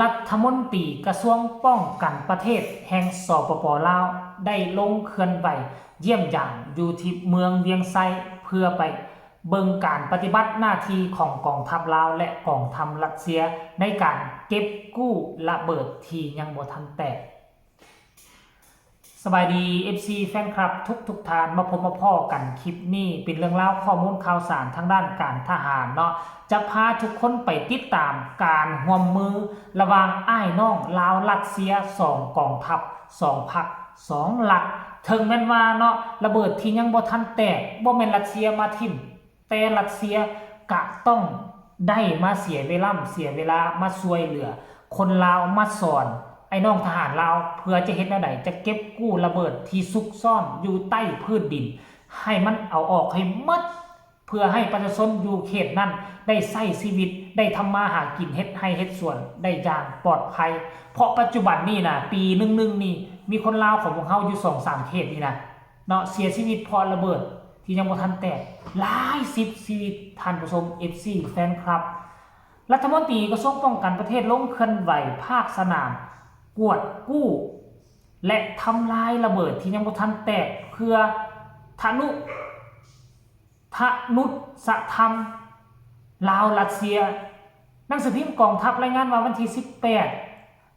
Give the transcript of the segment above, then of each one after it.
ລັດຖະມົນຕີກະຊວງປ້ອງກັນປະເທດແຫ່ງ ສປປ ລາວ ໄດ້ລົງເຄື່ອນໄຫວຢ້ຽມຢາມຢູ່ທີ່ເມືອງວຽງໄຊ ເພື່ອໄປເບິ່ງການປະຕິບັດໜ້າທີ່ຂອງກອງທັບລາວ ແລະ ກອງທັບຣັດເຊຍ ໃນການເກັບກູ້ລະເບີດທີ່ຍັງບໍ່ທັນແຕກ. ສະບາຍດີ ເອັຟຊີ ແຟນຄລັບທຸກໆທ່ານ ມາພົບມາພໍ້ກັນ ຄລິບນີ້ເປັນເລື່ອງລາວ ຂໍ້ມູນຂ່າວສານທາງດ້ານການທະຫານເນາະ ຈະພາທຸກຄົນໄປຕິດຕາມການຮ່ວມມືລະຫວ່າງອ້າຍນ້ອງລາວຣັດເຊຍ ສອງກອງທັບ ສອງພັກ ສອງລັດ. ເຖິງແມ່ນວ່າເນາະ ລະເບີດທີ່ຍັງບໍ່ທັນແຕກ ບໍ່ແມ່ນຣັດເຊຍມາຖິ້ມ ແຕ່ຣັດເຊຍກະຕ້ອງໄດ້ມາເສຍເວລາ ເສຍເວລາມາຊ່ວຍເຫຼືອຄົນລາວ ມາສອນໄອ້ນ້ອງທະຫານລາວ ເພື່ອຈະເຮັດແນວໃດ ຈະເກັບກູ້ລະເບີດທີ່ຊຸກຊ້ອນຢູ່ໃຕ້ພື້ນດິນ ໃຫ້ມັນເອົາອອກໃຫ້ໝົດ ເພື່ອໃຫ້ປະຊາຊົນຢູ່ເຂດນັ້ນໄດ້ໃຊ້ຊີວິດ ໄດ້ທຳມາຫາກິນ ເຮັດໄຮ່ເຮັດສວນໄດ້ຢ່າງປອດໄພ. ເພາະປັດຈຸບັນນີ້ນະ ປີໜຶ່ງໆນີ້ ມີຄົນລາວຂອງພວກເຮົາຢູ່ສອງສາມເຂດນີ້ນະ ເນາະ ເສຍຊີວິດເພາະລະເບີດທີ່ຍັງບໍ່ທັນແຕກ ຫຼາຍສິບຊີວິດ ທ່ານຜູ້ຊົມ ເອັຟຊີ ແຟນຄລັບ. ລັດຖະມົນຕີກະຊວງປ້ອງກັນປະເທດລົງເຄື່ອນໄຫວພາກສະໜາມ ກວດກູ້ ແລະ ທຳລາຍລະເບີດທີ່ຍັງບໍ່ທັນແຕກ ເພື່ອທະນຸ ທະນຸດສະທຳລາວຣັດເຊຍ. ໜັງສືພິມກອງທັບລາຍງານວ່າ ວັນທີສິບແປດ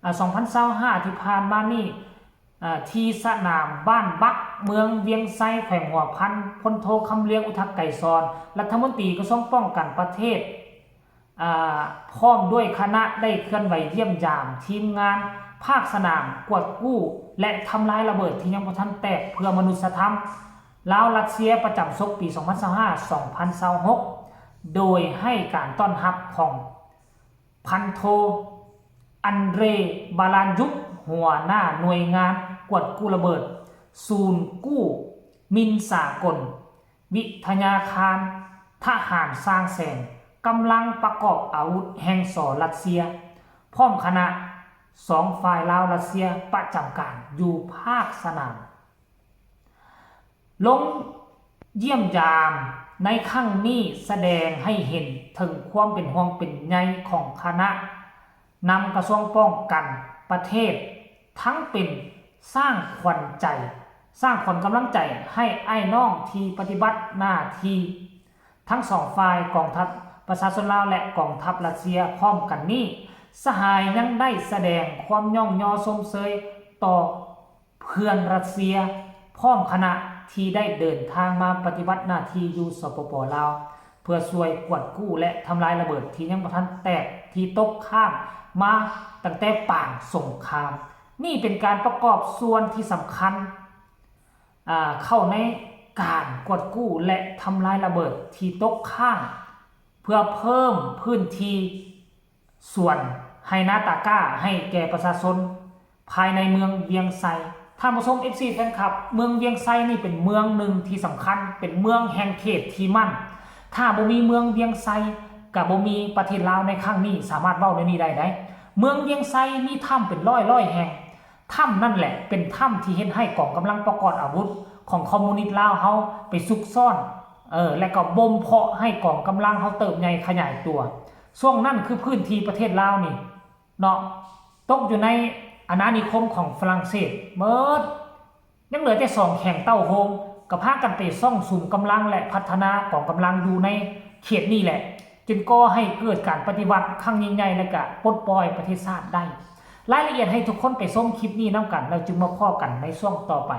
ອາ ສອງພັນຊາວຫ້າ ທີ່ຜ່ານມານີ້ ອາ ທີ່ສະໜາມບ້ານບັກ ເມືອງວຽງໄຊ ແຂວງຫົວພັນ ພົນໂທ ຄຳລຽງ ອຸທັກໄກສອນ ລັດຖະມົນຕີກະຊວງປ້ອງກັນປະເທດ ອາ ພ້ອມດ້ວຍຄະນະໄດ້ເຄື່ອນໄຫວຢ້ຽມຢາມທີມງານພາກສະໜາມກວດກູ້ ແລະ ທຳລາຍລະເບີດທີ່ຍັງບໍ່ທັນແຕກ ເພື່ອມະນຸດສະທຳລາວຣັດເຊຍ ປະຈຳສົກປີສອງພັນຊາວຫ້າ ສອງພັນຊາວຫົກ ໂດຍໃຫ້ການຕ້ອນຮັບຂອງ ພັນໂທ ອັນເດຣ ບາລານຍຸກ ຫົວໜ້າໜ່ວຍງານກວດກູ້ລະເບີດ ສູນກູ້ມິນສາກົນ ວິທະຍາຄານທະຫານຊ່າງແສງ ກຳລັງປະກອບອາວຸດແຫ່ງ ສ ຣັດເຊຍ ພ້ອມຄະນະ ສອງຝ່າຍລາວ-ຣັດເຊຍ ປະຈຳການຢູ່ພາກສະໜາມ. ລົງຢ້ຽມຢາມໃນຄັ້ງນີ້ ສະແດງໃຫ້ເຫັນເຖິງຄວາມເປັນຫ່ວງເປັນໃຍຂອງຄະນະນຳກະຊວງປ້ອງກັນປະເທດ ທັງເປັນສ້າງຂວັນໃຈ, ສ້າງຂວັນກຳລັງໃຈໃຫ້ອ້າຍນ້ອງທີ່ປະຕິບັດໜ້າທີ່ທັງສອງຝ່າຍ, ກອງທັບປະຊາຊົນລາວ ແລະ ກອງທັບຣັດເຊຍ. ພ້ອມກັນນີ້, ສະຫາຍຍັງໄດ້ສະແດງຄວາມຍ້ອງຍໍຊົມເຊີຍຕໍ່ ເພື່ອນຣັດເຊຍ ພ້ອມຄະນະທີ່ໄດ້ເດີນທາງມາປະຕິບັດໜ້າທີ່ຢູ່ ສປປ ລາວ ເພື່ອຊ່ວຍກວດກູ້ ແລະ ທຳລາຍລະເບີດທີ່ຍັງບໍ່ທັນແຕກ ທີ່ຕົກຄ້າງມາຕັ້ງແຕ່ປາງສົງຄາມ. ນີ້ເປັນການປະກອບສ່ວນທີ່ສຳຄັນ ອາ ເຂົ້າໃນການກວດກູ້ ແລະ ທຳລາຍລະເບີດທີ່ຕົກຄ້າງ ເພື່ອເພີ່ມພື້ນທີ່ ສວນໄຮ່ນາຕາກ້າໃຫ້ແກ່ປະຊາຊົນພາຍໃນເມືອງວຽງໄຊ. ທ່ານຜູ້ຊົມ ເອັຟຊີ ແຟນຄລັບ, ເມືອງວຽງໄຊນີ້ເປັນເມືອງໜຶ່ງທີ່ສຳຄັນ, ເປັນເມືອງແຫ່ງເຂດທີ່ໝັ້ນ. ຖ້າບໍ່ມີເມືອງວຽງໄຊ, ກະບໍ່ມີປະເທດລາວໃນຄັ້ງນີ້, ສາມາດເວົ້າແນວນີ້ໄດ້ໃດ໋. ເມືອງວຽງໄຊມີຖ້ຳເປັນຮ້ອຍໆແຫ່ງ. ຖ້ຳນັ້ນແຫຼະເປັນຖ້ຳທີ່ເຮັດໃຫ້ກອງກຳລັງປະກອບອາວຸດຂອງຄອມມູນິດລາວເຮົາໄປຊຸກຊ້ອນ ເອີ ແລະກໍບົ່ມເພາະໃຫ້ກອງກຳລັງເຮົາເຕີບໃຫຍ່ຂະຫຍາຍຕົວ. ຊ່ວງນັ້ນຄືພື້ນທີ່ປະເທດລາວນີ້ເນາະ ຕົກຢູ່ໃນອານານິຄົມຂອງຝຣັ່ງເສດເໝິດ, ຍັງເຫຼືອແຕ່ສອງແຂວງເຕົ້າໂຮມ ກໍພາກັນໄປສ້ອງສຸມກຳລັງ ແລະ ພັດທະນາກອງກຳລັງຢູ່ໃນເຂດນີ້ແຫຼະ ຈຶ່ງກໍ່ໃຫ້ເກີດການປະຕິວັດຄັ້ງຍິ່ງໃຫຍ່ ແລະກະປົດປ່ອຍປະເທດຊາດໄດ້. ລາຍລະອຽດໃຫ້ທຸກຄົນໄປຊົມຄລິບນີ້ນຳກັນ ແລ້ວຈຶ່ງມາພໍ້ກັນໃນຊ່ວງຕໍ່ໄປ.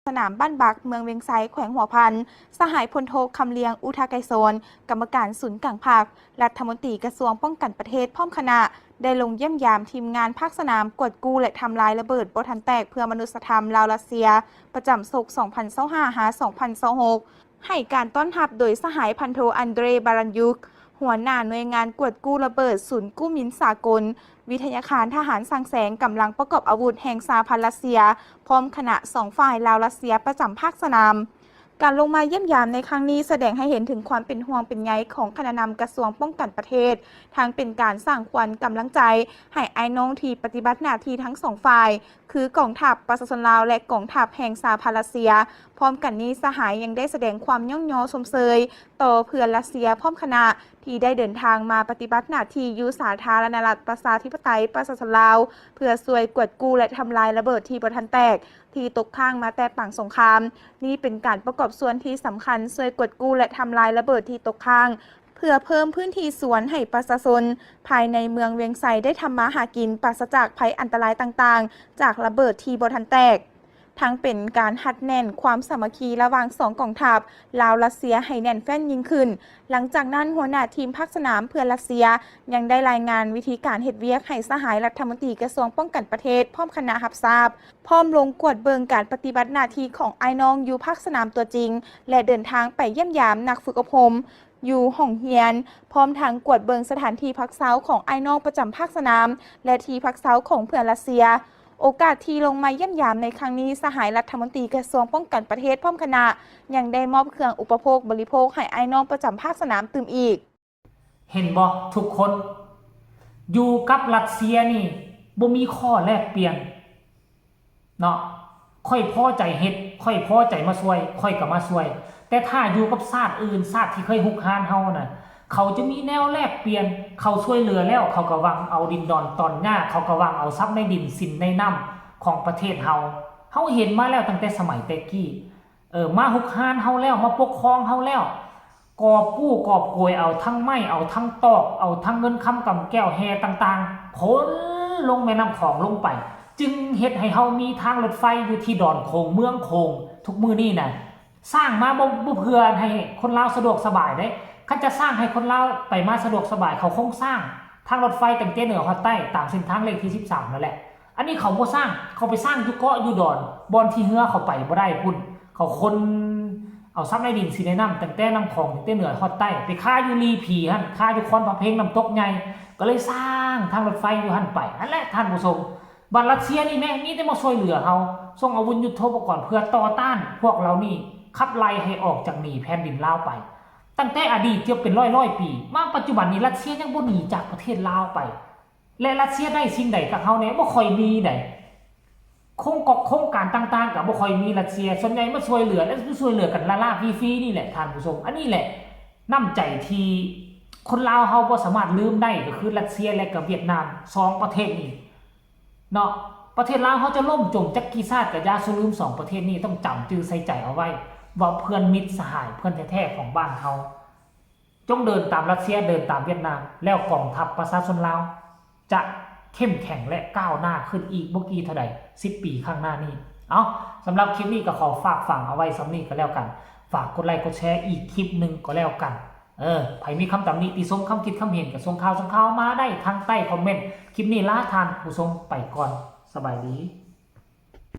ສະໜາມບ້ານບັກ ເມືອງວຽງໄຊ ແຂວງຫົວພັນ, ສະຫາຍພົນໂທ ຄຳລຽງ ອຸທະໄກສອນ ກຳມະການສູນກາງພັກ, ລັດຖະມົນຕີກະຊວງປ້ອງກັນປະເທດ ພ້ອມຄະນະ ໄດ້ລົງຢ້ຽມຢາມທີມງານພາກສະໜາມກວດກູ້ ແລະ ທຳລາຍລະເບີດບໍ່ທັນແຕກ ເພື່ອມະນຸດສະທຳລາວ-ຣັດເຊຍ ປະຈຳສົກສອງພັນຊາວຫ້າ ຫາ ສອງພັນຊາວຫົກ ໃຫ້ການຕ້ອນຮັບໂດຍສະຫາຍພັນໂທ ອັນເດຣ ບາຣັນຍຸກ ຫົວໜ້າໜ່ວຍງານກວດກູ້ລະເບີດສູນກູ້ມິນສາກົນ ວິທະຍາຄານທະຫານຊ່າງແສງ ກຳລັງປະກອບອາວຸດແຫ່ງສະຫະພັນຣັດເຊຍ ພ້ອມຄະນະສອງຝ່າຍລາວ-ຣັດເຊຍ ປະຈຳພາກສະໜາມ. ການລົງມາຢ້ຽມຢາມໃນຄັ້ງນີ້ ສະແດງໃຫ້ເຫັນເຖິງຄວາມເປັນຫ່ວງເປັນໃຍຂອງຄະນະນຳກະຊວງປ້ອງກັນປະເທດ, ທັງເປັນການສ້າງຂວັນກຳລັງໃຈໃຫ້ອ້າຍນ້ອງທີ່ປະຕິບັດໜ້າທີ່ທັງສອງຝ່າຍ ຄືກອງທັບປະຊາຊົນລາວ ແລະ ກອງທັບແຫ່ງສະຫະພັນຣັດເຊຍ. ພ້ອມກັນນີ້ ສະຫາຍຍັງໄດ້ສະແດງຄວາມຍ້ອງຍໍຊົມເຊີຍຕໍ່ເພື່ອນຣັດເຊຍ ພ້ອມຄະນະ ທີ່ໄດ້ເດີນທາງມາປະຕິບັດໜ້າທີ່ຢູ່ສາທາລະນະລັດ ປະຊາທິປະໄຕ ປະຊາຊົນລາວ ເພື່ອຊ່ວຍກວດກູ້ ແລະ ທຳລາຍລະເບີດທີ່ບໍ່ທັນແຕກ ທີ່ຕົກຄ້າງມາແຕ່ປາງສົງຄາມ. ນີ້ເປັນການປະກອບສ່ວນທີ່ສຳຄັນ ຊ່ວຍກວດກູ້ ແລະ ທຳລາຍລະເບີດທີ່ຕົກຄ້າງ ເພື່ອເພີ່ມພື້ນທີ່ສວນໃຫ້ປະຊາຊົນພາຍໃນເມືອງວຽງໄຊໄດ້ທຳມາຫາກິນປາສະຈາກໄພອັນຕະລາຍຕ່າງໆ ຈາກລະເບີດທີ່ບໍ່ທັນແຕກ. ທັງເປັນການຮັດແໜ້ນຄວາມສາມັກຄີລະຫວ່າງສອງກອງທັບ ລາວ-ຣັດເຊຍ ໃຫ້ແໜ້ນແຟ້ນຍິ່ງຂຶ້ນ. ຫຼັງຈາກນັ້ນ, ຫົວໜ້າທີມພາກສະໜາມເພື່ອນຣັດເຊຍ ຍັງໄດ້ລາຍງານວິທີການເຮັດວຽກໃຫ້ສະຫາຍລັດຖະມົນຕີກະຊວງປ້ອງກັນປະເທດ ພ້ອມຄະນະຮັບຊາບ, ພ້ອມລົງກວດເບິ່ງການປະຕິບັດໜ້າທີ່ຂອງອ້າຍນ້ອງຢູ່ພາກສະໜາມຕົວຈິງ ແລະ ເດີນທາງໄປຢ້ຽມຢາມນັກຝຶກອົບຮົມ ຢູ່ຫ້ອງຮຽນ, ພ້ອມທັງກວດເບິ່ງສະຖານທີ່ພັກເຊົາຂອງອ້າຍນ້ອງປະຈຳພາກສະໜາມ ແລະ ທີ່ພັກເຊົາຂອງເພື່ອນຣັດເຊຍ. ໂອກາດທີ່ລົງມາຢ້ຽມຢາມໃນຄັ້ງນີ້, ສະຫາຍລັດຖະມົນຕີກະຊວງປ້ອງກັນປະເທດພ້ອມຄະນະ ຍັງໄດ້ມອບເຄື່ອງອຸປະໂພກບໍລິໂພກໃຫ້ອ້າຍນ້ອງປະຈຳພາກສະໜາມຕື່ມອີກ. ເຫັນບໍ່ທຸກຄົນ? ຢູ່ກັບຣັດເຊຍນີ້ບໍ່ມີຂໍ້ແລກປ່ຽນເນາະ. ຂ້ອຍພໍໃຈເຮັດ, ຂ້ອຍພໍໃຈມາຊ່ວຍ, ຂ້ອຍກໍມາຊ່ວຍ. ແຕ່ຖ້າຢູ່ກັບຊາດອື່ນ, ຊາດທີ່ເຄີຍຮຸກຮານເຮົານະ, ເຂົາຈະມີແນວແລກປ່ຽນ, ເຂົາຊ່ວຍເຫຼືອແລ້ວ, ເຂົາກໍຫວັງເອົາດິນດອນຕອນຫຍ້າ, ເຂົາກໍຫວັງເອົາຊັບໃນດິນສິນໃນນ້ຳຂອງປະເທດເຮົາ. ເຮົາເຫັນມາແລ້ວຕັ້ງແຕ່ສະໄໝແຕ່ກີ້. ເອີ ມາຮຸກຮານເຮົາແລ້ວ, ມາປົກຄອງເຮົາແລ້ວ, ກອບກູ້ກອບໂກຍເອົາທັງໄມ້, ເອົາທັງຕອກ, ເອົາທັງເງິນຄຳກຳແກ້ວແຮ່ຕ່າງໆ ຂົນລົງແມ່ນ້ຳຂອງລົງໄປ, ຈຶ່ງເຮັດໃຫ້ເຮົາມີທາງລົດໄຟຢູ່ທີ່ດອນໂຂງເມືອງໂຂງທຸກມື້ນີ້ນະ. ສ້າງມາບໍ່ ບໍ່ເພື່ອໃຫ້ຄົນລາວສະດວກສະບາຍເດ້. ຄັນຈະສ້າງໃຫ້ຄົນລາວໄປມາສະດວກສະບາຍ, ເຂົາຄົງສ້າງທາງລົດໄຟຕັ້ງແຕ່ເໜືອຮອດໃຕ້ ຕາມເສັ້ນທາງເລກທີສິບສາມນັ້ນແຫຼະ. ອັນນີ້ເຂົາບໍ່ສ້າງ, ເຂົາໄປສ້າງຢູ່ເກາະຢູ່ດອນ, ບ່ອນທີ່ເຮືອເຂົາໄປບໍ່ໄດ້ພຸ້ນ. ເຂົາຂົນເອົາຊັບໃນດິນສິນໃນນ້ຳ ຕັ້ງແຕ່ນ້ຳຂອງ ຕັ້ງແຕ່ເໜືອຮອດໃຕ້ ໄປຄາຢູ່ຫຼີ່ຜີຫັ້ນ, ຄາຢູ່ຄອນພະເພັງ, ນ້ຳຕົກໃຫຍ່, ກໍເລີຍສ້າງທາງລົດໄຟຢູ່ຫັ້ນໄປ. ຫັ້ນແຫຼະທ່ານຜູ້ຊົມ, ບາດຣັດເຊຍນີ້ແມ່ນມີແຕ່ມາຊ່ວຍເຫຼືອເຮົາ, ສົ່ງອາວຸດຍຸດໂທປະກອນເພື່ອຕໍ່ຕ້ານພວກເຫຼົ່ານີ້, ຂັບໄລ່ໃຫ້ອອກຈາກໜີແຜ່ນດິນລາວໄປ. ຕັ້ງແຕ່ອະດີດເກືອບເປັນຮ້ອຍໆປີ, ມາປັດຈຸບັນນີ້ຣັດເຊຍຍັງບໍ່ໜີຈາກປະເທດລາວໄປ. ແລະ ຣັດເຊຍໄດ້ສິ່ງໃດຈາກເຮົາແດ່? ບໍ່ຄ່ອຍມີໃດ. ໂຄງກອກໂຄງການຕ່າງໆກໍບໍ່ຄ່ອຍມີ. ຣັດເຊຍສ່ວນໃຫຍ່ມາຊ່ວຍເຫຼືອ ແລະ ມາຊ່ວຍເຫຼືອກັນລ້າໆຟຣີໆນີ້ແຫຼະທ່ານຜູ້ຊົມ. ອັນນີ້ແຫຼະນ້ຳໃຈທີ່ຄົນລາວເຮົາບໍ່ສາມາດລືມໄດ້ ກໍຄືຣັດເຊຍ ແລະ ກໍຫວຽດນາມ, ສອງປະເທດນີ້ເນາະ. ປະເທດລາວເຮົາຈະລົ້ມຈົມຈັກກີ້ຊາດກໍຢ່າ, ສູ່ລືມສອງປະເທດນີ້, ຕ້ອງຈຳຈື່ໃສ່ໃຈເອົາໄວ້ ວ່າເພື່ອນມິດສະຫາຍ, ເພື່ອນແທ້ໆຂອງບ້ານເຮົາ. ຈົ່ງເດີນຕາມຣັດເຊຍ, ເດີນຕາມຫວຽດນາມ, ແລ້ວກອງທັບປະຊາຊົນລາວຈະເຂັ້ມແຂງ ແລະ ກ້າວໜ້າຂຶ້ນອີກບໍ່ກີ່ເທົ່າໃດ ສິບປີຂ້າງໜ້ານີ້. ເອົາ, ສຳລັບຄລິບນີ້ກໍຂໍຝາກຝັງເອົາໄວ້ສ່ຳນີ້ກໍແລ້ວກັນ. ຝາກກົດໄລກົດແຊອີກຄລິບໜຶ່ງກໍແລ້ວກັນ. ເອີ, ໃຜມີຄຳຕຳໜິຕິຊົມ, ຄຳຄິດຄຳເຫັນ, ກໍສົ່ງຂ່າວ, ສົ່ງຂ່າວມາໄດ້ທາງໃຕ້ຄອມເມັນ. ຄລິບນີ້ລາທ່ານຜູ້ຊົມໄປກ່ອນ. ສະບາຍດີ.